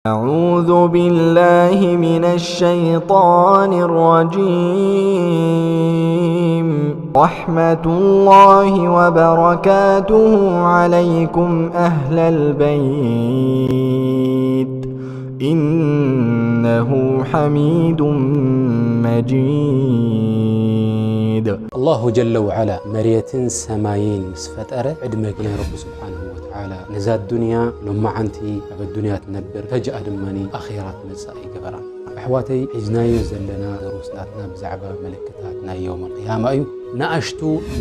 أعوذ بالله من الشيطان الرجيم. رحمة الله وبركاته عليكم أهل البيت. إنه حميد مجيد. ኣላሁ ጀለ ወዓላ መሬትን ሰማይን ምስ ፈጠረ ዕድመ ናይ ረቢ ስብሓንሁ ወተዓላ ነዛ ዱንያ ሎማዓንቲ ኣብ ኣዱንያ ትነብር ፈጅኣ ድማ ኣኼራ ትመጽእ ኣይገበራን። ኣሕዋተይ ሒዝናዮ ዘለና ደሩስ ናትና ብዛዕባ ምልክታት ናይ የውም ኣልቅያማ እዩ። ንኣሽቱ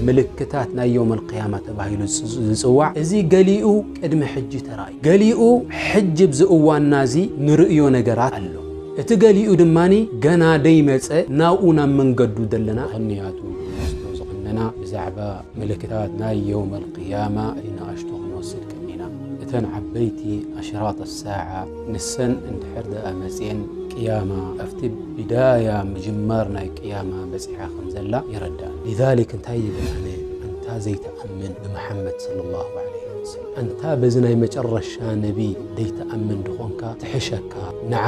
ምልክታት ናይ የውም ኣልቅያማ ተባሂሉ ዝጽዋዕ እዚ ገሊኡ ቅድሚ ሕጂ ተራእዩ፣ ገሊኡ ሕጂ ኣብዚ እዋንና እዚ ንርእዮ ነገራት ኣሎ። እቲ ገሊኡ ድማ ገና ደይመጸ ናብኡ ናብ መንገዱ ዘለና ክንያቱ ንወስዶ ዝቐነና ብዛዕባ ምልክታት ናይ የውም ኣልቅያማ ንኣሽቱ ክንወስድ ቀኒና። እተን ዓበይቲ ኣሽራጥ ኣሳዓ ንሰን እንድሕር ደኣ መጽየን ቅያማ ኣብቲ ብዳያ ምጅማር ናይ ቅያማ በጺሓ ከም ዘላ ይረዳእ። ሊዛሊክ እንታይ ይብል ኣነ ኣንታ ዘይትኣምን ብመሓመድ ሰለላሁ ዐለይሂ ወሰለም ኣንታ በዚ ናይ መጨረሻ ነቢ ዘይትኣምን ድኾንካ ትሕሸካ ንዓ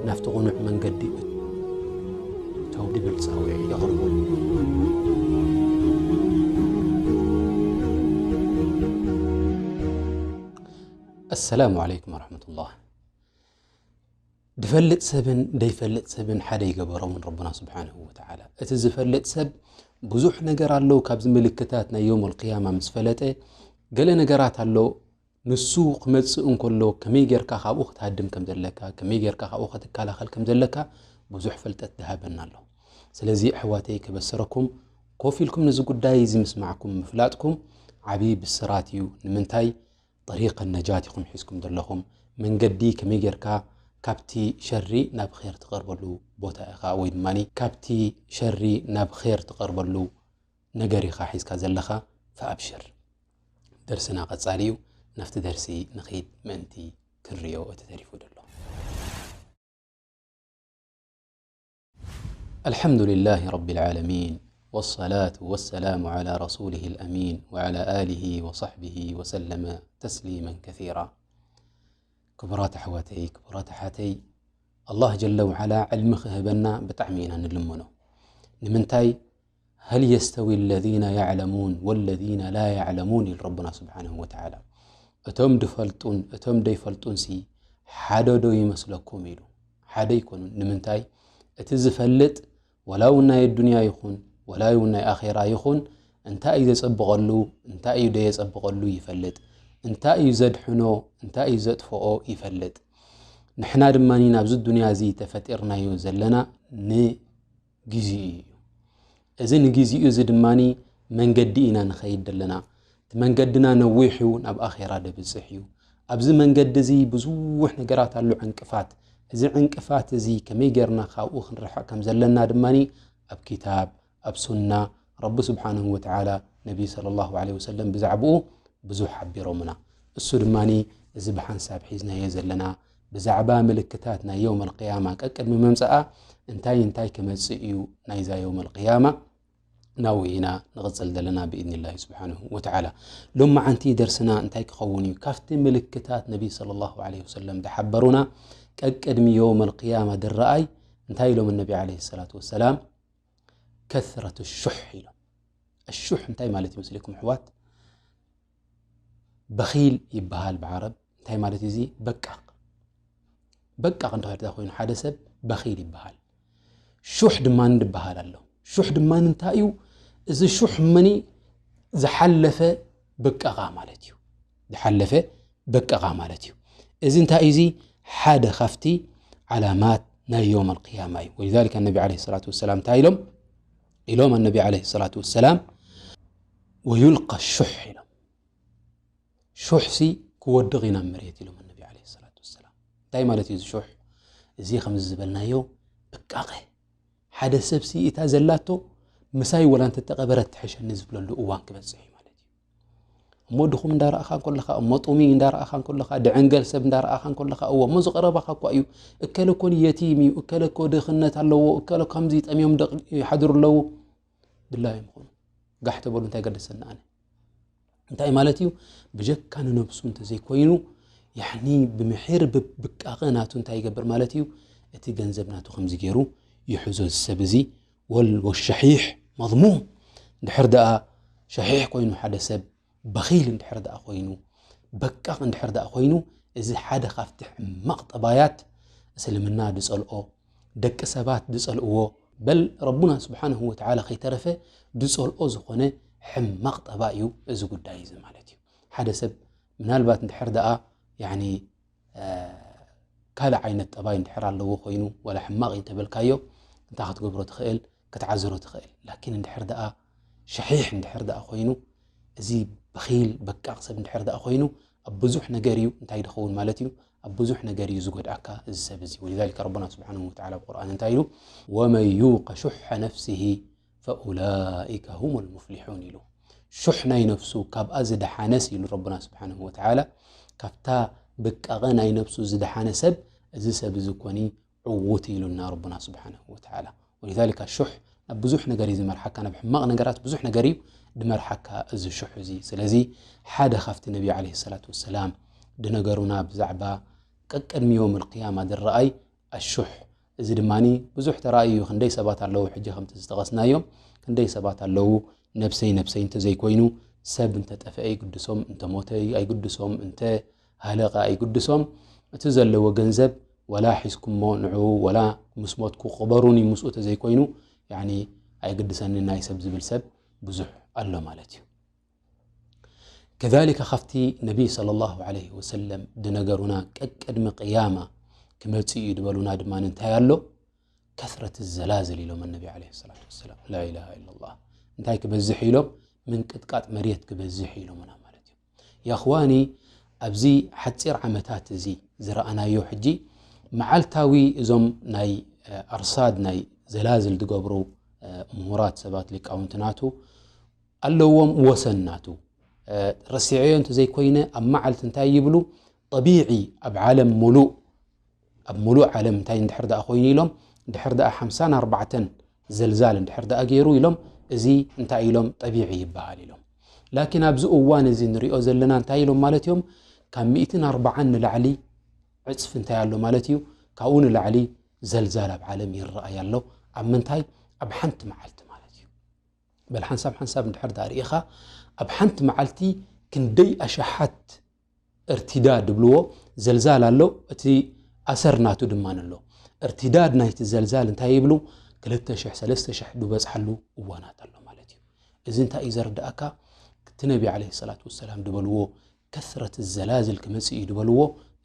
ናብቲ ቕኑዕ መንገዲ እተው ድብል ጻውዒ የቕርቡ። ኣሰላሙ ዓለይኩም ወረሕመቱላህ። ድፈልጥ ሰብን ደይፈልጥ ሰብን ሓደ ይገበሮምን ረቡና ስብሓንሁ ወተዓላ። እቲ ዝፈልጥ ሰብ ብዙሕ ነገር ኣለዉ ካብዚ ምልክታት ናይ የውም ኣልቅያማ ምስ ፈለጠ ገለ ነገራት ኣሎ ንሱ ክመጽእ እንከሎ ከመይ ጌርካ ካብኡ ክትሃድም ከም ዘለካ ከመይ ጌርካ ካብኡ ክትከላኸል ከም ዘለካ ብዙሕ ፍልጠት ድሃበና ኣሎ። ስለዚ ኣሕዋተይ ከበስረኩም ኮፍ ኢልኩም ነዚ ጉዳይ እዚ ምስማዕኩም ምፍላጥኩም ዓብዪ ብስራት እዩ። ንምንታይ ጠሪቀ ነጃት ኢኹም ሒዝኩም ዘለኹም መንገዲ ከመይ ጌርካ ካብቲ ሸሪ ናብ ኼር ትቐርበሉ ቦታ ኢኻ ወይ ድማ ካብቲ ሸሪ ናብ ኼር ትቐርበሉ ነገር ኢኻ ሒዝካ ዘለኻ። ፈኣብሽር ደርስና ቀጻሊ እዩ። ናብቲ ደርሲ ንኺድ ምእንቲ ክንሪኦ እቲ ተሪፉ ዘሎ። الحمد لله رب العالمين والصلاة والسلام على رسوله الأمين وعلى آله وصحبه وسلم تسليما كثيرا. ክቡራት ኣሕዋተይ ክቡራት ኣሓተይ ኣላህ ጀለ ወዓላ ዕልሚ ክህበና ብጣዕሚ ኢና ንልምኖ። ንምንታይ هل يستوي الذين يعلمون والذين لا يعلمون ኢሉ ረቡና ስብሓንሁ ወተዓላ። እቶም ድፈልጡን እቶም ደይፈልጡን ሲ ሓደ ዶ ይመስለኩም ኢሉ። ሓደ ኣይኮኑን። ንምንታይ እቲ ዝፈልጥ ወላ እውን ናይ ኣዱንያ ይኹን ወላ እውን ናይ ኣኼራ ይኹን እንታይ እዩ ዘጸብቐሉ እንታይ እዩ ደየጸብቐሉ ይፈልጥ። እንታይ እዩ ዘድሕኖ እንታይ እዩ ዘጥፍኦ ይፈልጥ። ንሕና ድማ ናብዚ ዱንያ እዚ ተፈጢርናዮ ዘለና ንግዜኡ እዩ። እዚ ንግዜኡ እዚ ድማ መንገዲ ኢና ንኸይድ ዘለና። እቲ መንገድና ነዊሕ እዩ፣ ናብ ኣኼራ ደብጽሕ እዩ። ኣብዚ መንገዲ እዚ ብዙሕ ነገራት ኣሎ ዕንቅፋት። እዚ ዕንቅፋት እዚ ከመይ ጌርና ካብኡ ክንርሕቕ ከም ዘለና ድማ ኣብ ኪታብ ኣብ ሱና ረቢ ስብሓንሁ ወተዓላ ነቢ ሰለላሁ ዐለይሂ ወሰለም ብዛዕብኡ ብዙሕ ሓቢሮምና። እሱ ድማ እዚ ብሓንሳብ ሒዝናዮ ዘለና ብዛዕባ ምልክታት ናይ የውም ኣልቅያማ ቀቅድሚ መምፀኣ እንታይ እንታይ ክመፅእ እዩ ናይዛ የውም ኣልቅያማ ናብኡ ኢና ንቕፅል ዘለና ብኢድኒላሂ ስብሓንሁ ወተዓላ። ሎማዓንቲ ደርስና እንታይ ክኸውን እዩ? ካብቲ ምልክታት ነቢ ሰለላሁ ዐለይሂ ወሰለም ዝሓበሩና ቀቅድሚ የውም ኣልቅያማ ድረኣይ እንታይ ኢሎም ነቢ ዐለይሂ ሰላቱ ወሰላም? ከስረት ሹሕ ኢሎም። ኣሹሕ እንታይ ማለት ይመስለኩም ኣሕዋት? በኺል ይበሃል ብዓረብ። እንታይ ማለት እዩ እዚ? በቃቕ። በቃቕ እንድሕር ኮይኑ ሓደ ሰብ በኺል ይበሃል። ሹሕ ድማ ይበሃል ኣሎ። ሹሕ ድማ እንታይ እዩ? እዚ ሹሕ ምኒ ዝሓለፈ በቃቓ ማለት እዩ። ዝሓለፈ በቃቓ ማለት እዩ። እዚ እንታይ እዩ እዚ? ሓደ ካብቲ ዓላማት ናይ የውም ኣልቅያማ እዩ። ወሊዛሊከ ነቢ ዓለይሂ ሰላቱ ወሰላም እንታይ ኢሎም? ኢሎም ኣነቢ ዓለይሂ ሰላቱ ወሰላም ወዩልቃ ሹሕ ኢሎም። ሹሕ ሲ ክወድቕ ኢና መሬት ኢሎም ኣነቢ ዓለይሂ ሰላቱ ወሰላም። እንታይ ማለት እዩ እዚ ሹሕ? እዚ ከምዚ ዝበልናዮ ብቃቐ ሓደ ሰብ ሲ እታ ዘላቶ ምሳይ ወላ እንተተቐበረት ትሕሸኒ ዝብለሉ እዋን ክበፅሕ እዩ ማለት እዩ። እሞ ድኹም እንዳረኣኻ እንከለኻ እሞ ጥሙይ እንዳረኣኻ እንከለኻ ድዕንገል ሰብ እንዳረኣኻ እንከለኻ እዎ እሞ ዝቐረባኻ እኳ እዩ። እከለ እኮ የቲም እዩ፣ እከለ እኮ ድኽነት ኣለዎ፣ እከለ ከምዚ ጠምዮም ደቕ ይሓድሩ ኣለዉ። ድላዮም ይኹኑ ጋሕ ተበሉ እንታይ ገደሰኒ ኣነ? እንታይ ማለት እዩ? ብጀካ ንነብሱ እንተዘይኮይኑ ያኒ ብምሒር ብብቃቐ ናቱ እንታይ ይገብር ማለት እዩ? እቲ ገንዘብ ናቱ ከምዚ ገይሩ ይሕዞ እዚ ሰብ እዚ። ወል ወሸሒሕ መዝሙም፣ እንድሕር ደኣ ሸሒሕ ኮይኑ፣ ሓደ ሰብ በኺል እንድሕር ደኣ ኮይኑ፣ በቃቕ እንድሕር ደኣ ኮይኑ፣ እዚ ሓደ ካብቲ ሕማቕ ጠባያት እስልምና ዝጸልኦ፣ ደቂ ሰባት ዝጸልእዎ፣ በል ረቡና ስብሓንሁ ወተዓላ ከይተረፈ ዝጸልኦ ዝኾነ ሕማቕ ጠባይ እዩ እዚ ጉዳይ እዚ ማለት እዩ። ሓደ ሰብ ምናልባት እንድሕር ደኣ ያኒ ካልእ ዓይነት ጠባይ እንድሕር ኣለዎ ኮይኑ፣ ወላ ሕማቕ እዩ እንተበልካዮ፣ እንታይ ክትገብሮ ትኽእል? ክትዓዝሮ ትኽእል። ላኪን እንድሕር ደኣ ሸሒሕ እንድሕር ደኣ ኮይኑ፣ እዚ በኺል በቃቕ ሰብ እንድሕር ደኣ ኮይኑ፣ ኣብ ብዙሕ ነገር እዩ እንታይ ዝኸውን ማለት እዩ? ኣብ ብዙሕ ነገር እዩ ዝጎድኣካ እዚ ሰብ እዚ። ወሊዛሊከ ረቡና ስብሓንሁ ወተዓላ ኣብ ቁርኣን እንታይ ኢሉ? ወመን ዩቀ ሹሐ ነፍሲሂ ፈኡላኢከ ሁሙል ሙፍሊሑን ኢሉ። ሹሕ ናይ ነፍሱ ካብኣ ዝደሓነስ ኢሉ ረቡና ስብሓንሁ ወተዓላ፣ ካብታ ብቃቐ ናይ ነፍሱ ዝደሓነ ሰብ፣ እዚ ሰብ እዚ ኮኒ ዕዉት ኢሉና ረቡና ስብሓንሁ ወተዓላ። ወሊዛሊካ ሹሕ ናብ ብዙሕ ነገር እዩ ዝመርሓካ፣ ናብ ሕማቕ ነገራት ብዙሕ ነገር እዩ ድመርሓካ እዚ ሹሕ እዚ። ስለዚ ሓደ ካብቲ ነቢ ዓለይሂ ሰላቱ ወሰላም ድነገሩና ብዛዕባ ቀቅድሚ የውም ልቅያማ ድረኣይ ኣሹሕ። እዚ ድማ ብዙሕ ተራእዩ እዩ። ክንደይ ሰባት ኣለዉ ሕጂ ከምቲ ዝጠቐስናዮም፣ ክንደይ ሰባት ኣለዉ ነብሰይ ነብሰይ እንተዘይኮይኑ ሰብ እንተጠፍአ ኣይግድሶም፣ እንተሞተ ኣይግድሶም፣ እንተ ሃለቐ ኣይግድሶም፣ እቲ ዘለዎ ገንዘብ ወላ ሒዝኩሞ ንዑ ወላ ምስ ሞትኩ ቅበሩኒ ምስኡ ተዘይኮይኑ፣ ያኒ ኣይግድሰኒ ናይ ሰብ ዝብል ሰብ ብዙሕ ኣሎ ማለት እዩ። ከዛሊከ ካብቲ ነቢ ሰለላሁ ዐለይሂ ወሰለም ድነገሩና ቀቅድሚ ቅያማ ክመጽእ እዩ ድበሉና ድማ እንታይ ኣሎ? ከስረት ዘላዝል ኢሎም ነቢ ዐለይሂ ሰላቱ ወሰላም። ላኢላሃ ኢለላህ። እንታይ ክበዝሕ ኢሎም? ምንቅጥቃጥ መሬት ክበዝሕ ኢሎምና ማለት እዩ። ያኽዋኒ፣ ኣብዚ ሓጺር ዓመታት እዚ ዝረኣናዮ ሕጂ መዓልታዊ እዞም ናይ ኣርሳድ ናይ ዘላዝል ዝገብሩ ምሁራት ሰባት ሊቃውንቲ ናቱ ኣለዎም ወሰን ናቱ። ረሲዐዮ እንተዘይኮይነ ኣብ መዓልቲ እንታይ ይብሉ? ጠቢዒ ኣብ ዓለም ሙሉእ ኣብ ሙሉእ ዓለም እንታይ እንድሕር ደኣ ኮይኑ ኢሎም፣ እንድሕር ደኣ ሓምሳን ኣርባዕተን ዘልዛል እንድሕር ደኣ ገይሩ ኢሎም፣ እዚ እንታይ ኢሎም? ጠቢዒ ይበሃል ኢሎም። ላኪን ኣብዚ እዋን እዚ ንሪኦ ዘለና እንታይ ኢሎም ማለት እዮም? ካብ ሚእትን ኣርባዓን ንላዕሊ ዕፅፊ እንታይ ኣሎ ማለት እዩ? ካብኡ ንላዕሊ ዘልዛል ኣብ ዓለም ይረኣይ ኣሎ። ኣብ ምንታይ? ኣብ ሓንቲ መዓልቲ ማለት እዩ። በል ሓንሳብ ሓንሳብ እንድሕር ደኣ ርኢኻ፣ ኣብ ሓንቲ መዓልቲ ክንደይ ኣሽሓት እርቲዳድ ድብልዎ ዘልዛል ኣሎ፣ እቲ ኣሰር ናቱ ድማ ኣሎ። እርቲዳድ ናይቲ ዘልዛል እንታይ ይብሉ? ክልተ ሽሕ፣ ሰለስተ ሽሕ ዝበጽሓሉ እዋናት ኣሎ ማለት እዩ። እዚ እንታይ እዩ ዘርድኣካ? እቲ ነቢ ዓለይሂ ሰላቱ ወሰላም ዝበልዎ ከስረት ዘላዝል ክመጽእ እዩ ዝበልዎ፣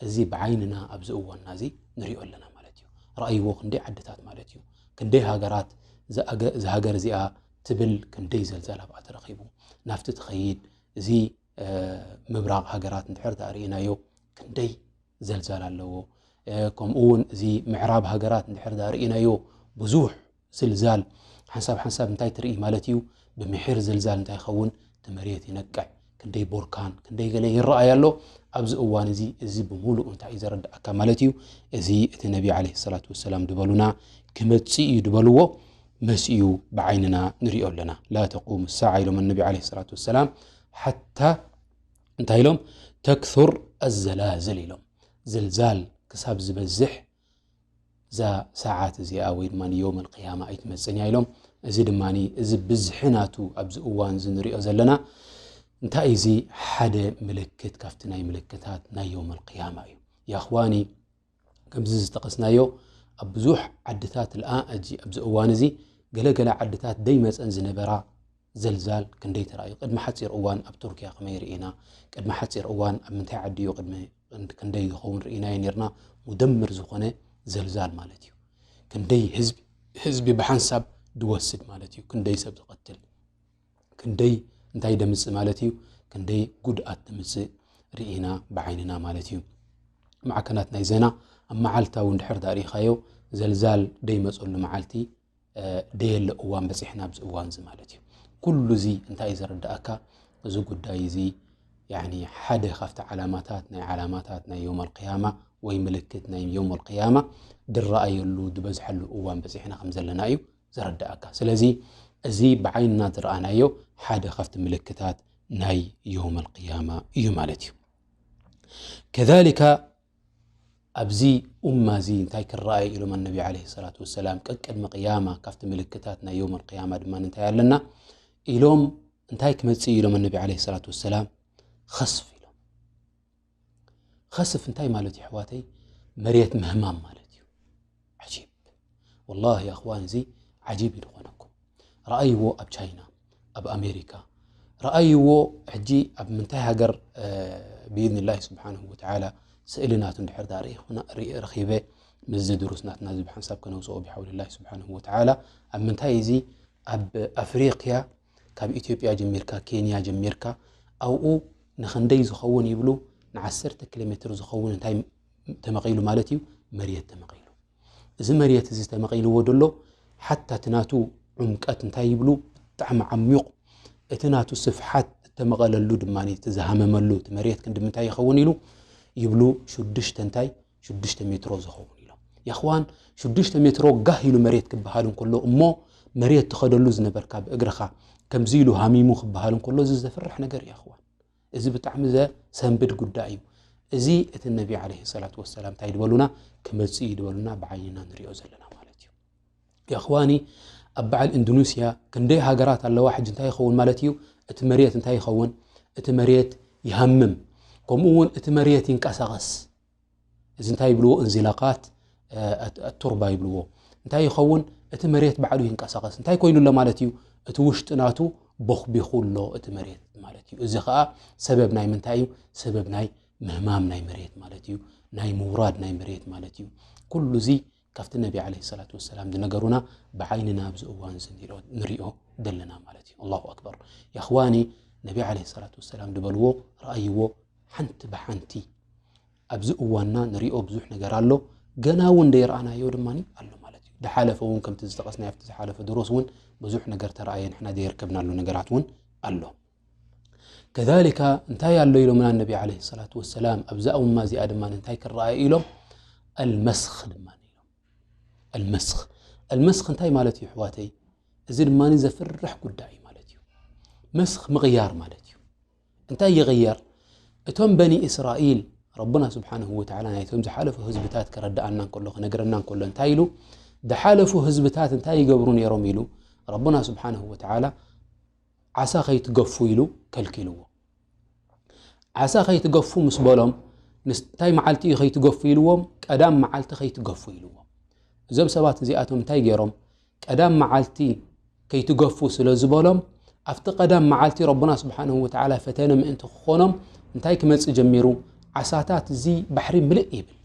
እዚ ብዓይንና ኣብዚ እዋንና እዚ ንሪኦ ኣለና ማለት እዩ። ረኣይዎ ክንደይ ዓድታት ማለት እዩ፣ ክንደይ ሃገራት፣ እዛ ኣገ-፣ እዛ ሃገር እዚኣ ትብል ክንደይ ዘልዛል ኣብኣ ተረኺቡ፣ ናብቲ ትኸይድ፣ እዚ ምብራቕ ሃገራት እንድሕር ደኣ ርኢናዮ ክንደይ ዘልዛል ኣለዎ። ከምኡ እውን እዚ ምዕራብ ሃገራት እንድሕር ደኣ ርኢናዮ ብዙሕ ዝልዛል ሓንሳብ ሓንሳብ እንታይ ትርኢ ማለት እዩ? ብምሒር ዝልዛል እንታይ ይኸውን? እቲ መሬት ይነቅዕ። ክንደይ ቦርካን ክንደይ ገለ ይረኣይ ኣሎ። ኣብዚ እዋን እዚ እዚ ብምሉእ እንታይ እዩ ዘረድኣካ ማለት እዩ? እዚ እቲ ነቢ ዓለይሂ ሰላቱ ወሰላም ድበሉና ክመጽእ እዩ ድበልዎ መሲኡ ብዓይንና ንሪኦ ኣለና። ላ ተቁሙ ሳዓ ኢሎም ነቢ ዓለይሂ ሰላቱ ወሰላም ሓታ እንታይ ኢሎም? ተክሱር ኣዘላዝል ኢሎም። ዝልዛል ክሳብ ዝበዝሕ እዛ ሰዓት እዚኣ ወይ ድማ የውም ኣልቅያማ ኣይትመጽን እያ ኢሎም። እዚ ድማ እዚ ብዝሒ ናቱ ኣብዚ እዋን እዚ ንሪኦ ዘለና እንታይ እዚ ሓደ ምልክት ካብቲ ናይ ምልክታት ናይ የውም ኣልቅያማ እዩ። ያኽዋኒ ከምዚ ዝጠቐስናዮ ኣብ ብዙሕ ዓድታት ልኣ እጂ ኣብዚ እዋን እዚ ገለገለ ዓድታት ደይመጸን ዝነበራ ዘልዛል ክንደይ ተራእዩ። ቅድሚ ሓጺር እዋን ኣብ ቱርኪያ ከመይ ርኢና፣ ቅድሚ ሓጺር እዋን ኣብ ምንታይ ዓዲ እዩ ቅድሚ ክንደይ ዝኸውን ርኢናዮ ኔርና። ሙደምር ዝኾነ ዘልዛል ማለት እዩ። ክንደይ ህዝቢ፣ ህዝቢ ብሓንሳብ ድወስድ ማለት እዩ። ክንደይ ሰብ ዝቐትል፣ ክንደይ እንታይ ደምጽእ ማለት እዩ፣ ክንደይ ጉድኣት ደምጽእ ርኢና ብዓይንና ማለት እዩ። ማዕከናት ናይ ዜና ኣብ መዓልታዊ እንድሕር ዳኣ ርኢኻዮ ዘልዛል ደይመጸሉ መዓልቲ ደየለ እዋን በጺሕና ኣብዚ እዋን እዚ ማለት እዩ። ኩሉ እዚ እንታይ እዩ ዘረድኣካ? እዚ ጉዳይ እዚ ያኒ ሓደ ካብቲ ዓላማታት ናይ ዓላማታት ናይ የውም ኣልቅያማ ወይ ምልክት ናይ የውም ኣልቅያማ ድረኣየሉ ዝበዝሐሉ እዋን በጺሕና ከም ዘለና እዩ ዘረድኣካ። ስለዚ እዚ ብዓይንና ዝረኣናዮ ሓደ ካብቲ ምልክታት ናይ የውም ኣልቅያማ እዩ ማለት እዩ። ከዛሊካ ኣብዚ ኡማ እዚ እንታይ ክረኣይ ኢሎም ኣነቢ ዓለይሂ ሰላቱ ወሰላም፣ ቀቅድሚ ቅያማ ካብቲ ምልክታት ናይ የውመል ቅያማ ድማ እንታይ ኣለና ኢሎም፣ እንታይ ክመጽእ ኢሎም ኣነቢ ዓለይሂ ሰላቱ ወሰላም፣ ኸስፍ ኢሎም። ኸስፍ እንታይ ማለት እዩ ኣሕዋተይ? መሬት ምህማም ማለት እዩ። ዓጂብ። ወላሂ ኣኽዋን፣ እዚ ዓጂብ እዩ ዝኾነኩም። ረኣይዎ ኣብ ቻይና፣ ኣብ ኣሜሪካ፣ ረኣይዎ። ሕጂ ኣብ ምንታይ ሃገር ብኢዝኒላሂ ስብሓንሁ ወተዓላ ስእሊ ናቱ እንድሕር ዳ ረኺበ፣ ምስዚ ድሩስ ናትና እዚ ብሓንሳብ ከነውፅኦ ብሓውሊላሂ ስብሓንሁ ወተዓላ። ኣብ ምንታይ እዚ ኣብ ኣፍሪቅያ ካብ ኢትዮጵያ ጀሚርካ፣ ኬንያ ጀሚርካ፣ ኣብኡ ንኽንደይ ዝኸውን ይብሉ፣ ንዓሰርተ ኪሎ ሜትር ዝኸውን እንታይ ተመቒሉ ማለት እዩ? መሬት ተመቒሉ። እዚ መሬት እዚ ተመቒልዎ ደሎ፣ ሓታ እቲ ናቱ ዕምቀት እንታይ ይብሉ? ብጣዕሚ ዓሚቕ። እቲ ናቱ ስፍሓት እተመቐለሉ ድማ፣ እቲ ዝሃመመሉ እቲ መሬት ክንዲ ምንታይ ይኸውን ኢሉ ይብሉ? ሽዱሽተ እንታይ ሽዱሽተ ሜትሮ ዝኸውን ኢሎም። የኽዋን፣ ሽዱሽተ ሜትሮ ጋህ ኢሉ መሬት ክበሃል እንከሎ፣ እሞ መሬት ትኸደሉ ዝነበርካ ብእግርኻ ከምዚ ኢሉ ሃሚሙ ክበሃል እንከሎ፣ እዚ ዘፍርሕ ነገር እዩ የኽዋን። እዚ ብጣዕሚ ዘሰንብድ ጉዳይ እዩ። እዚ እቲ ነቢ ዓለይሂ ሰላቱ ወሰላም እንታይ ድበሉና? ክመጽእ እዩ ድበሉና፣ ብዓይንና ንሪኦ ዘለና ማለት እዩ። የኽዋኒ፣ ኣብ በዓል ኢንዶኔስያ ክንደይ ሃገራት ኣለዋ። ሕጂ እንታይ ይኸውን ማለት እዩ? እቲ መሬት እንታይ ይኸውን? እቲ መሬት ይሃምም። ከምኡ እውን እቲ መሬት ይንቀሳቐስ። እዚ እንታይ ይብልዎ? እንዚላቃት፣ እ፣ ኣት-፣ ኣቱርባ ይብልዎ። እንታይ ይኸውን? እቲ መሬት ባዕሉ ይንቀሳቐስ። እንታይ ኮይኑ ኣሎ ማለት እዩ? እቲ ውሽጢ ናቱ ቦኽቢኹ ኣሎ እቲ መሬት ማለት እዩ። እዚ ኸኣ ሰበብ ናይ ምንታይ እዩ? ሰበብ ናይ ምህማም ናይ መሬት ማለት እዩ። ናይ ምውራድ ናይ መሬት ማለት እዩ። ኩሉ እዚ ካብቲ ነቢ ዓለይሂ ሰላቱ ወሰላም ዝነገሩና ብዓይንና ኣብዚ እዋን እዚ ንሪኦ፣ ንሪኦ ዘለና ማለት እዩ። ኣላሁ ኣክበር። የኽዋኒ፣ ነቢ ዓለይሂ ሰላቱ ወሰላም ዝበልዎ ረኣይዎ፣ ሓንቲ ብሓንቲ ኣብዚ እዋንና ንሪኦ ብዙሕ ነገር ኣሎ። ገና እውን ዘይረኣናዮ ድማ ኣሎ ማለት እዩ። ዝሓለፈ እውን ከምቲ ዝጠቐስናዮ ኣብቲ ዝሓለፈ ድሮስ እውን ብዙሕ ነገር ተረኣየ፣ ንሕና ዘይርከብናሉ ነገራት እውን ኣሎ። ከዛሊካ እንታይ ኣሎ ኢሎምና ነቢ ዓለይሂ ሰላቱ ወሰላም፣ ኣብዛ ኡማ እዚኣ ድማ እንታይ ክረኣዩ ኢሎም? ኣልመስኽ ድማ ኢሎም። ኣልመስኽ፣ ኣልመስኽ እንታይ ማለት እዩ ኣሕዋተይ? እዚ ድማ ዘፍርሕ ጉዳይ እዩ ማለት እዩ። መስኽ ምቕያር ማለት እዩ። እንታይ ይቕየር? እቶም በኒ እስራኤል፣ ረቡና ስብሓንሁ ወተዓላ ናይቶም ዝሓለፉ ህዝብታት ከረድኣና እንከሎ፣ ክነግረና እንከሎ እንታይ ኢሉ? ዝሓለፉ ህዝብታት እንታይ ይገብሩ ነይሮም ኢሉ? ረቡና ስብሓንሁ ወተዓላ ዓሳ ከይትገፉ ኢሉ ከልኪልዎ። ዓሳ ከይትገፉ ምስ በሎም፣ ንስ-፣ እንታይ መዓልቲ እዩ ከይትገፉ ኢልዎም? ቀዳም መዓልቲ ከይትገፉ ኢልዎም። እዞም ሰባት እዚኣቶም እንታይ ገይሮም? ቀዳም መዓልቲ ከይትገፉ ስለ ዝበሎም፣ ኣብቲ ቀዳም መዓልቲ ረቡና ስብሓንሁ ወተዓላ ፈተነ ምእንቲ ክኾኖም እንታይ ክመጽእ ጀሚሩ? ዓሳታት እዚ ባሕሪ ምልእ ይብል።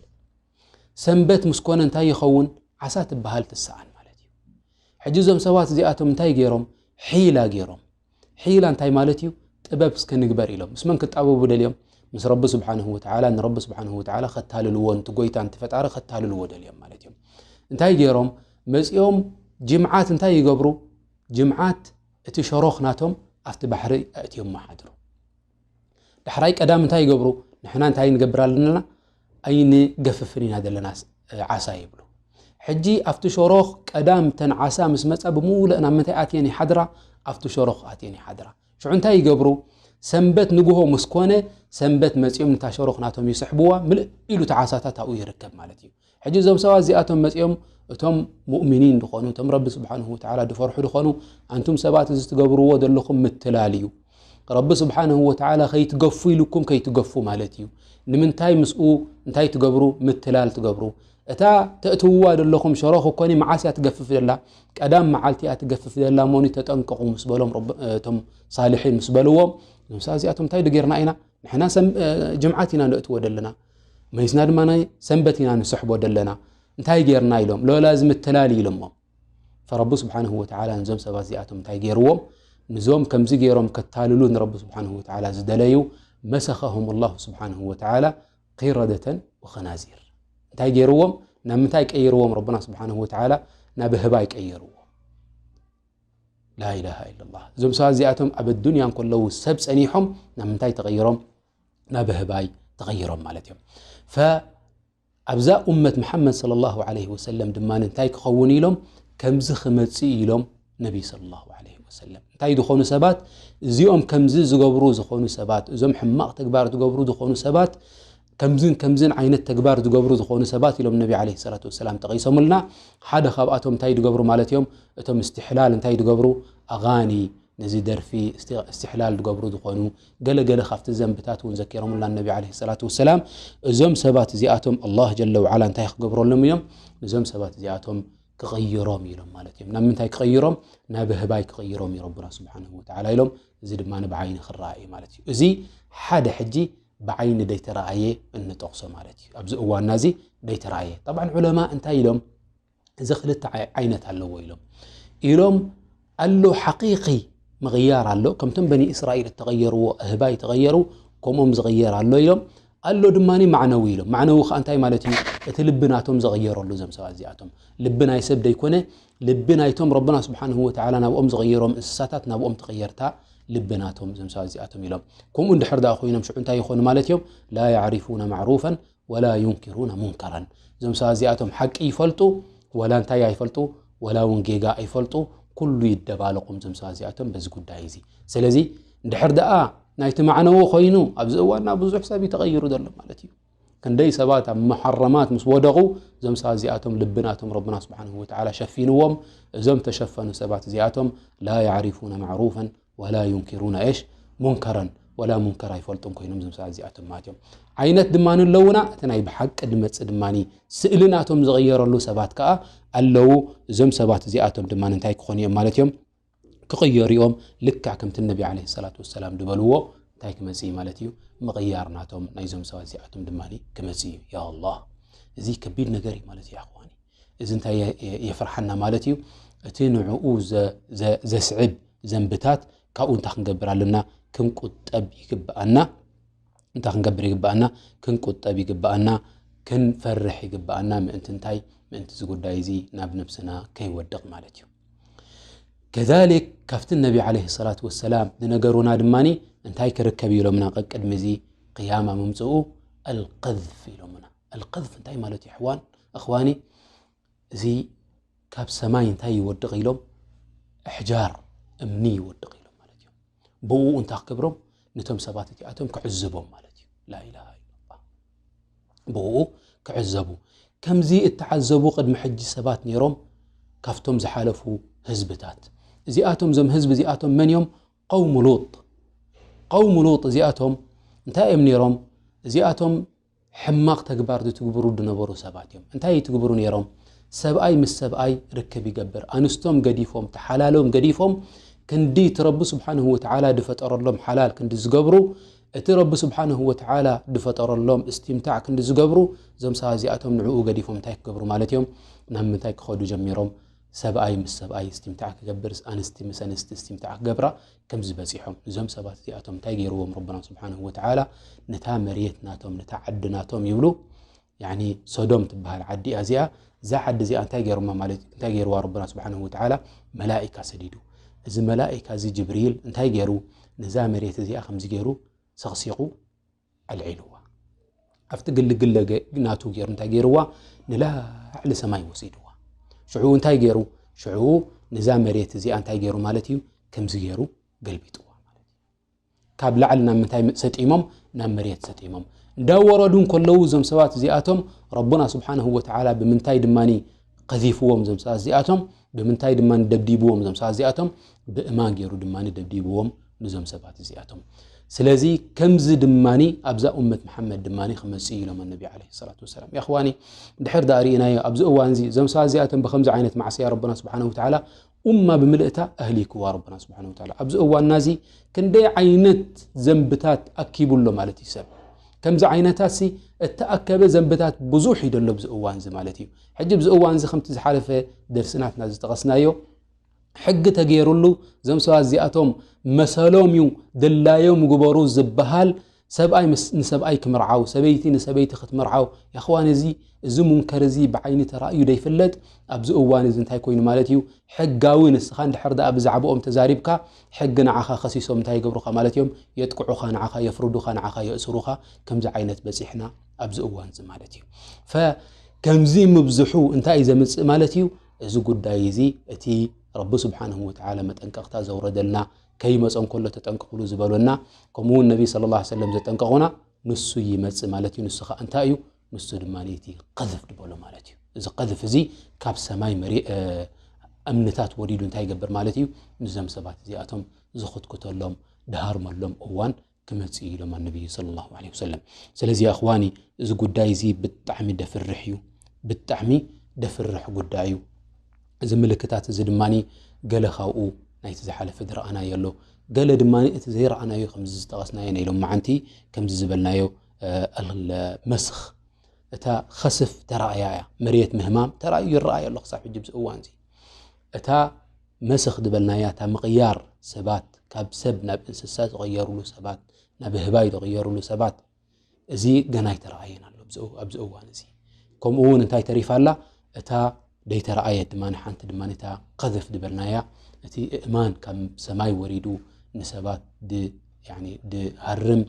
ሰንበት ምስ ኮነ እንታይ ይኸውን? ዓሳ ትበሃል ትሰኣን ማለት እዩ። ሕጂ እዞም ሰባት እዚኣቶም እንታይ ገይሮም? ሒላ ገይሮም። ሒላ እንታይ ማለት እዩ? ጥበብ እስከ ንግበር ኢሎም። ምስ መን ክጣበቡ ደልዮም? ምስ ረቢ ስብሓንሁ ወተዓላ፣ ንረቢ ስብሓንሁ ወተዓላ ከታልልዎ፣ ነቲ ጎይታ፣ ነቲ ፈጣሪ ከታልልዎ ደልዮም ማለት እዮም። እንታይ ገይሮም? መጺኦም ጅምዓት እንታይ ይገብሩ? ጅምዓት እቲ ሸሮኽ ናቶም ኣብቲ ባሕሪ ኣእትዮም መሓድሩ። ዳሕራይ ቀዳም እንታይ ይገብሩ? ንሕና እንታይ ንገብር ኣለና? ኣይንገፍፍን ኢና ዘለና ስ-፣ ዓሳ ይብሉ። ሕጂ ኣብቲ ሸሮኽ ቀዳም ተን ዓሳ ምስ መጻ ብምሉእ ናብ ምንታይ ኣትየን ይሓድራ? ኣብቲ ሸሮኽ ኣትየን ይሓድራ። ሽዑ እንታይ ይገብሩ? ሰንበት ንግሆ ምስ ኮነ፣ ሰንበት መጺኦም ነታ ሸሮኽ ናቶም ይስሕብዋ፣ ምልእ ኢሉ እቲ ዓሳታት ኣብኡ ይርከብ ማለት እዩ። ሕጂ እዞም ሰባት እዚኣቶም መጺኦም፣ እቶም ሙእሚኒን ድኾኑ፣ እቶም ረቢ ስብሓንሁ ወተዓላ ድፈርሑ ድኾኑ፣ ኣንቱም ሰባት እዚ ትገብርዎ ዘለኹም ምትላል እዩ። ረቢ ስብሓንሁ ወተዓላ ከይትገፉ ኢሉኩም ከይትገፉ ማለት እዩ። ንምንታይ ምስኡ እንታይ ትገብሩ? ምትላል ትገብሩ። እታ ተእትውዋ ዘለኹም ሸሮኽ እኮኒ መዓስ እያ ትገፍፍ ዘላ? ቀዳም መዓልቲ እያ ትገፍፍ ዘላ እሞኒ ተጠንቀቑ ምስ በሎም ረብ-፣ እቶም ሳልሒን ምስ በልዎም፣ እዞም ሰባት እዚኣቶም እንታይ ዶ ጌርና ኢና? ንሕና ሰም-፣ እ፣ ጅምዓት ኢና ነእትዎ ደለና። መሊስና ድማ ናይ ሰንበት ኢና ንስሕቦ ደለና። እንታይ ጌርና ኢሎም። ሎላ እዚ ምትላል ኢሎሞም። ፈረቢ ስብሓንሁ ወተዓላ ነዞም ሰባት እዚኣቶም እንታይ ጌርዎም? ንዞም ከምዚ ጌሮም ከታልሉ ንረቢ ስብሓንሁ ወተዓላ ዝደለዩ፣ መሰኸሁም ኣላሁ ስብሓንሁ ወተዓላ ቂረደተን ወኸናዚር። እንታይ ጌርዎም? ናብ ምንታይ ቀይርዎም? ረብና ስብሓንሁ ወተዓላ ናብ ህባይ ቀይርዎም። ላኢላሃ ኢለላህ። እዞም ሰባት እዚኣቶም ኣብ ኣዱንያ እንከለዉ ሰብ ጸኒሖም ናብ ምንታይ ተቐይሮም? ናብ ህባይ ተቐይሮም ማለት እዮም። ፈ-፣ ኣብዛ ኡመት መሓመድ ሰለላሁ ዐለይሂ ወሰለም ድማ እንታይ ክኸውን ኢሎም? ከምዚ ክመጽእ ኢሎም ነቢ ሰለላሁ ዐለይሂ ወሰለም። እንታይ ዝኾኑ ሰባት? እዚኦም ከምዚ ዝገብሩ ዝኾኑ ሰባት፣ እዞም ሕማቕ ተግባር ዝገብሩ ዝኾኑ ሰባት፣ ከምዝን ከምዝን ዓይነት ተግባር ዝገብሩ ዝኾኑ ሰባት ኢሎም ነቢ ዓለይሂ ሰላቱ ወሰላም ጠቒሶምልና። ሓደ ካብኣቶም እንታይ ዝገብሩ ማለት እዮም? እቶም እስትሕላል እንታይ ዝገብሩ? ኣጋኒ፣ ነዚ ደርፊ እስቲ-፣ እስትሕላል ዝገብሩ ዝኾኑ ገለ ገለ ካብቲ ዘንብታት እውን ዘኪሮምልና ነቢ ዓለይሂ ሰላቱ ወሰላም። እዞም ሰባት እዚኣቶም ኣላህ ጀለ ወዓላ እንታይ ክገብረሎም እዮም? እዞም ሰባት እዚኣቶም ክቕይሮም ኢሎም ማለት እዮም። ናብ ምንታይ ክቕይሮም? ናብ ህባይ ክቕይሮም እዩ ረቡና ስብሓንሁ ወተዓላ ኢሎም። እዚ ድማ ብዓይኒ ክረኣ እዩ ማለት እዩ። እዚ ሓደ ሕጂ ብዓይኒ ደይተረኣየ እንጠቕሶ ማለት እዩ። ኣብዚ እዋንና እዚ ደይተረኣየ። ጠብዓን ዑለማ እንታይ ኢሎም? እዚ ክልተ ዓይ-፣ ዓይነት ኣለዎ ኢሎም። ኢሎም ኣሎ ሓቂቂ ምቕያር ኣሎ። ከምቶም በኒ እስራኤል እተቐየርዎ ኣህባይ ተቐየሩ፣ ከምኦም ዝቕየር ኣሎ ኢሎም። ኣሎ ድማ ማዕነዊ ኢሎም። ማዕነዊ ከኣ እንታይ ማለት እዩ? እቲ ልቢ ናቶም ዘቕየረሉ እዞም ሰባት እዚኣቶም። ልቢ ናይ ሰብ ደይኮነ፣ ልቢ ናይቶም ረብና ስብሓንሁ ወተዓላ ናብኦም ዝቕየሮም እንስሳታት ናብኦም ትቕየርታ ልቢ ናቶም እዞም ሰባት እዚኣቶም ኢሎም። ከምኡ እንድሕር ደኣ ኮይኖም ሽዑ እንታይ ይኾኑ ማለት እዮም? ላ ያዕሪፉነ ማዕሩፈን ወላ ዩንኪሩነ ሙንከራን። እዞም ሰባት እዚኣቶም ሓቂ ይፈልጡ፣ ወላ እንታይ ኣይፈልጡ፣ ወላ እውን ጌጋ ኣይፈልጡ። ኩሉ ይደባለቑም እዞም ሰባት እዚኣቶም በዚ ጉዳይ እዚ። ስለዚ እንድሕር ደኣ ናይቲ ማዕነዊ ኮይኑ ኣብዚ እዋንና ብዙሕ ሰብ እዩ ተቐይሩ ዘሎ ማለት እዩ። ክንደይ ሰባት ኣብ መሓረማት ምስ ወደቑ እዞም ሰባት እዚኣቶም ልቢ ናቶም ረብና ስብሓንሁ ወተዓላ ሸፊንዎም። እዞም ተሸፈኑ ሰባት እዚኣቶም ላ ያዕሪፉነ ማዕሩፈን ወላ ዩንኪሩነ ኤሽ ሙንከረን፣ ወላ ሙንከር ኣይፈልጡን ኮይኖም እዞም ሰባት እዚኣቶም ማለት እዮም። ዓይነት ድማ ኣለውና፣ እቲ ናይ ብሓቂ ድመጽእ ድማ ስእሊ ናቶም ዝቕየረሉ ሰባት ከኣ ኣለዉ። እዞም ሰባት እዚኣቶም ድማ እንታይ ክኾኑ እዮም ማለት እዮም? ክቕየሩ እዮም። ልክዕ ከምቲ ነቢ ዓለይሂ ሰላቱ ወሰላም ዝበልዎ እንታይ ክመጽእ እዩ ማለት እዩ? ምቕያር ናቶም ናይዞም ሰባት እዚኣቶም ድማ ክመጽእ እዩ። ያ ኣላህ፣ እዚ ከቢድ ነገር እዩ ማለት እዩ ኣኽዋኒ። እዚ እንታይ የ-፣ የ-፣ የፍርሓና ማለት እዩ? እቲ ንዕኡ ዘ-፣ ዘ-፣ ዘስዕብ ዘንብታት ካብኡ እንታይ ክንገብር ኣለና? ክንቁጠብ ይግብኣና። እንታይ ክንገብር ይግብኣና? ክንቁጠብ ይግብኣና፣ ክንፈርሕ ይግብኣና። ምእንቲ እንታይ? ምእንቲ እዚ ጉዳይ እዚ ናብ ነብስና ከይወድቕ ማለት እዩ። ከዛሊክ ካብቲ ነቢ ዓለይሂ ሰላቱ ወሰላም ዝነገሩና ድማኒ እንታይ ክርከብ ኢሎምና? ቀቅድሚ እዚ ቅያማ ምምፅኡ ኣልቀዝፍ ኢሎምና። ኣልቀዝፍ እንታይ ማለት እዩ? ኣሕዋን፣ ኣኽዋኒ፣ እዚ ካብ ሰማይ እንታይ ይወድቕ ኢሎም? ኣሕጃር፣ እምኒ ይወድቕ ኢሎም ማለት እዮም። ብኡ እንታይ ክገብሮም? ነቶም ሰባት እቲኣቶም ክዕዝቦም ማለት እዩ። ላኢላሃ ኢላላህ። ብኡ ክዕዘቡ። ከምዚ እተዓዘቡ ቅድሚ ሕጂ ሰባት ነይሮም፣ ካብቶም ዝሓለፉ ህዝብታት። እዚኣቶም፣ እዞም ህዝቢ እዚኣቶም መን እዮም? ቀውሙ ሉጥ። ቀውሙ ሉጥ እዚኣቶም እንታይ እዮም ነይሮም? እዚኣቶም ሕማቕ ተግባር ዝትግብሩ ዝነበሩ ሰባት እዮም። እንታይ ይትግብሩ ነይሮም? ሰብኣይ ምስ ሰብኣይ ርክብ ይገብር። ኣንስቶም ገዲፎም፣ ተሓላሎም ገዲፎም፣ ክንዲ እቲ ረቢ ስብሓንሁ ወተዓላ ዝፈጠረሎም ሓላል ክንዲ ዝገብሩ፣ እቲ ረቢ ስብሓንሁ ወተዓላ ዝፈጠረሎም እስትምታዕ ክንዲ ዝገብሩ፣ እዞም ሰባት እዚኣቶም ንዕኡ ገዲፎም እንታይ ክገብሩ ማለት እዮም? ናብ ምንታይ ክኸዱ ጀሚሮም? ሰብኣይ ምስ ሰብኣይ እስትምታዕ ክገብር፣ ኣንስቲ ምስ ኣንስቲ እስትምታዕ ክገብራ ከምዚ በጺሖም። እዞም ሰባት እዚኣቶም እንታይ ገይርዎም ረብና ስብሓንሁ ወተዓላ? ነታ መሬት ናቶም፣ ነታ ዓዲ ናቶም ይብሉ። ያኒ ሶዶም ትበሃል ዓዲ እያ እዚኣ። እዛ ዓዲ እዚኣ እንታይ ገይሮማ ማለት፣ እንታይ ገይርዋ ረብና ስብሓንሁ ወተዓላ? መላኢካ ሰዲዱ። እዚ መላኢካ እዚ ጅብሪል እንታይ ገይሩ? ነዛ መሬት እዚኣ ከምዚ ገይሩ ሰቕሲቑ ኣልዒልዋ። ኣብቲ ግልግለ ገ-፣ ናቱ ገይሩ እንታይ ገይርዋ? ንላዕሊ ሰማይ ወሲድዋ። ሽዑ እንታይ ገይሩ? ሽዑ ነዛ መሬት እዚኣ እንታይ ገይሩ ማለት እዩ? ከምዚ ገይሩ ገልቢጥዋ ማለት እዩ። ካብ ላዕሊ ናብ ምንታይ ሰጢሞም? ናብ መሬት ሰጢሞም። እንዳወረዱ እንከለዉ እዞም ሰባት እዚኣቶም ረቡና ስብሓንሁ ወተዓላ ብምንታይ ድማኒ ቀዚፍዎም እዞም ሰባት እዚኣቶም? ብምንታይ ድማኒ ደብዲብዎም እዞም ሰባት እዚኣቶም? ብእማን ገይሩ ድማኒ ደብዲብዎም ንዞም ሰባት እዚኣቶም። ስለዚ ከምዚ ድማኒ ኣብዛ ኡመት መሓመድ ድማኒ ክመጽእ እዩ ኢሎም ነቢ ዓለይሂ ሰላቱ ወሰላም። ያ እኽዋኒ፣ ድሕር ደኣ ርኢናዮ ኣብዚ እዋን እዚ እዞም ሰባት እዚኣቶም ብከምዚ ዓይነት ማዕስያ ረቡና ስብሓንሁ ወተዓላ ኡማ ብምልእታ ኣህሊክዋ ረቡና ስብሓንሁ ወተዓላ። ኣብዚ እዋንና እዚ ክንደይ ዓይነት ዘንብታት ኣኪቡ ኣሎ ማለት እዩ ሰብ። ከምዚ ዓይነታት ሲ እተኣከበ ዘንብታት ብዙሕ እዩ ደሎ ኣብዚ እዋን እዚ ማለት እዩ። ሕጂ ኣብዚ እዋን እዚ ከምቲ ዝሓለፈ ደርሲ ናትና ዝጠቐስናዮ ሕጊ ተገይሩሉ እዞም ሰባት እዚኣቶም መሰሎም እዩ ድላዮም ግበሩ ዝበሃል ሰብኣይ ምስ-፣ ንሰብኣይ ክምርዓው፣ ሰበይቲ ንሰበይቲ ክትምርዓው። ያ እኽዋን እዚ፣ እዚ ሙንከር እዚ ብዓይኒ ተራእዩ ደይፍለጥ ኣብዚ እዋን እዚ እንታይ ኮይኑ ማለት እዩ? ሕጋዊ ንስኻ እንድሕር ደኣ ብዛዕባኦም ተዛሪብካ ሕጊ ንዓኻ ከሲሶም እንታይ ይገብሩኻ ማለት እዮም? የጥቅዑኻ፣ ንዓኻ የፍርዱኻ፣ ንዓኻ የእስሩኻ። ከምዚ ዓይነት በጺሕና ኣብዚ እዋን እዚ ማለት እዩ። ፈ-፣ ከምዚ ምብዝሑ እንታይ እዩ ዘምጽእ ማለት እዩ? እዚ ጉዳይ እዚ እቲ ረቢ ስብሓንሁ ወተዓላ መጠንቀቕታ ዘውረደልና ከይመጸ እንከሎ ተጠንቀቑሉ ዝበሎና፣ ከምኡ እውን ነቢ ሰለላሁ ዐለይሂ ወሰለም ዘጠንቀቑና ንሱ ይመጽእ ማለት እዩ። ንሱ ኸዓ እንታይ እዩ? ንሱ ድማ እቲ ቀዝፍ ድበሎ ማለት እዩ። እዚ ቀዝፍ እዚ ካብ ሰማይ መሪ እምንታት ወሪዱ እንታይ ይገብር ማለት እዩ? ንዞም ሰባት እዚኣቶም ዝኽትኩተሎም ድሃርመሎም እዋን ክመጽእ እዩ ኢሎም ኣነብዩ ሰለላሁ ዐለይሂ ወሰለም። ስለዚ ኣኽዋኒ፣ እዚ ጉዳይ እዚ ብጣዕሚ ደፍርሕ እዩ። ብጣዕሚ ደፍርሕ ጉዳይ እዩ። እዚ ምልክታት እዚ ድማ ገለ ካብኡ ናይቲ ዝሓለፈ ዝረኣናዮ ኣሎ። ገለ ድማ እቲ ዘይረኣናዮ ከምዚ ዝጠቐስናዮ ናይ ሎማዓንቲ ከምዚ ዝበልናዮ መስኽ እታ ኸስፍ ተራእያ እያ። መሬት ምህማም ተራእዩ ይረኣዮ ኣሎ ክሳብ ሕጂ ኣብዚ እዋን እዚ። እታ መስኽ ዝበልናያ እታ ምቕያር ሰባት ካብ ሰብ ናብ እንስሳ ዝቕየሩሉ ሰባት ናብ ህባይ ዝቕየሩሉ ሰባት እዚ ገና ኣይተረኣየን ኣሎ ኣብዚ እው- ኣብዚ እዋን እዚ። ከምኡ እውን እንታይ ተሪፋ ኣላ? እታ ደይተረኣየት ድማ ሓንቲ ድማ እታ ቀዘፍ ዝበልናያ እቲ እእማን ካብ ሰማይ ወሪዱ ንሰባት ድ- ያኒ ድሃርም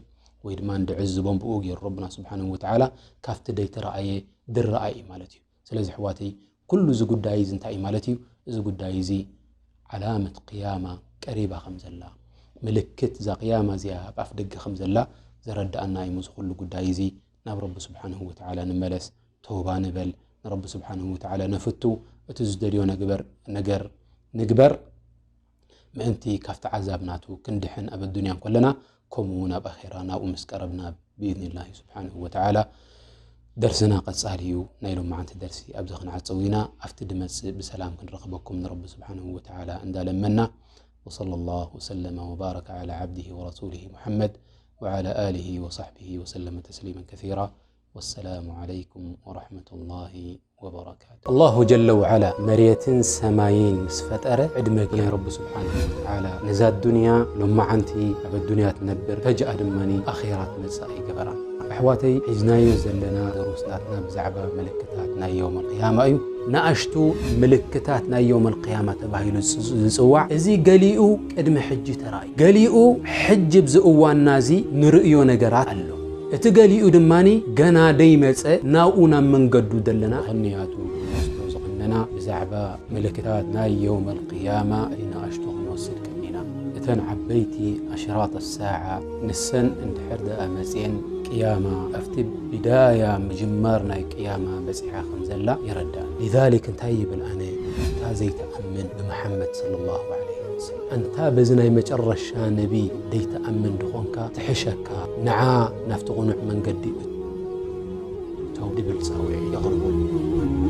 ወይ ድማ ድዕዝቦም ብኡ ገይሩ ረብና ስብሓንሁ ወተዓላ ካብቲ ደይተረኣየ ድረኣይ እዩ ማለት እዩ። ስለዚ ኣሕዋተይ ኩሉ እዚ ጉዳይ እዚ እንታይ እዩ ማለት እዩ? እዚ ጉዳይ እዚ ዓላመት ቅያማ ቀሪባ ከም ዘላ ምልክት እዛ ቅያማ እዚኣ ኣብ ኣፍ ደገ ከም ዘላ ዘረድኣና እዩ። እዚ ኩሉ ጉዳይ እዚ ናብ ረቢ ስብሓንሁ ወተዓላ ንመለስ፣ ተውባ ንበል፣ ንረቢ ስብሓንሁ ወተዓላ ነፍቱ፣ እቲ ዝደልዮ ነግበር ነገር ንግበር። ምእንቲ ካብቲ ዓዛብ ናቱ ክንድሕን ኣብ ኣዱንያ እንከለና ከምኡ እውን ኣብ ኣኼራ ናብኡ ምስ ቀረብና ብኢዝኒላሂ ስብሓንሁ ወተዓላ ደርስና ቀጻሊ እዩ። ናይ ሎማዓንቲ ደርሲ ኣብዚ ክንዓጽው ኢና። ኣብቲ ድመጽእ ብሰላም ክንረኽበኩም ንረቢ ስብሓንሁ ወተዓላ እንዳለመና። وصلى الله وسلم وبارك على عبده ورسوله محمد وعلى آله وصحبه وسلم تسليما كثيرا. والسلام عليكم ورحمة الله وبركاته. ኣላሁ ጀለ ወዓላ መሬትን ሰማይን ምስ ፈጠረ ዕድመ ናይ ረቢ ስብሓንሁ ወተዓላ ነዛ ኣዱንያ ሎማዓንቲ ኣብ ኣዱንያ ትነብር ፈጅኣ ድማ ኣኼራ ትመጽእ ኣይገበራን። ኣሕዋተይ ሒዝናዮ ዘለና ደሩስ ናትና ብዛዕባ ምልክታት ናይ የውም ኣልቅያማ እዩ። ንኣሽቱ ምልክታት ናይ የውም ኣልቅያማ ተባሂሉ ዝጽ- ዝጽዋዕ እዚ ገሊኡ ቅድሚ ሕጂ ተራእዩ፣ ገሊኡ ሕጂ ኣብዚ እዋንና እዚ ንርእዮ ነገራት ኣሎ። እቲ ገሊኡ ድማ ገና ደይመጸ ናብኡ ናብ መንገዱ ዘለና ክንያቱ ንወስዶ ዝቐነና ብዛዕባ ምልክታት ናይ የውም ኣልቅያማ ንኣሽቱ ክንወስድ ቀኒና። እተን ዓበይቲ ኣሽራጥ ኣሳዓ ንሰን እንድሕር ደኣ መጽየን ቅያማ ኣብቲ ብዳያ ምጅማር ናይ ቅያማ በጺሓ ከም ዘላ የረዳእ። ሊዛሊክ እንታይ ይብል ኣነ እታ ዘይትኣምን ብመሓመድ ሰለላሁ ዐለይሂ ወሰለም ኣንታ በዚ ናይ መጨረሻ ነቢ ደይትኣምን ድኾንካ ትሕሸካ ንዓ ናብቲ ቕኑዕ መንገዲ እቶ ድብል ጻውዒ የቕርቡ።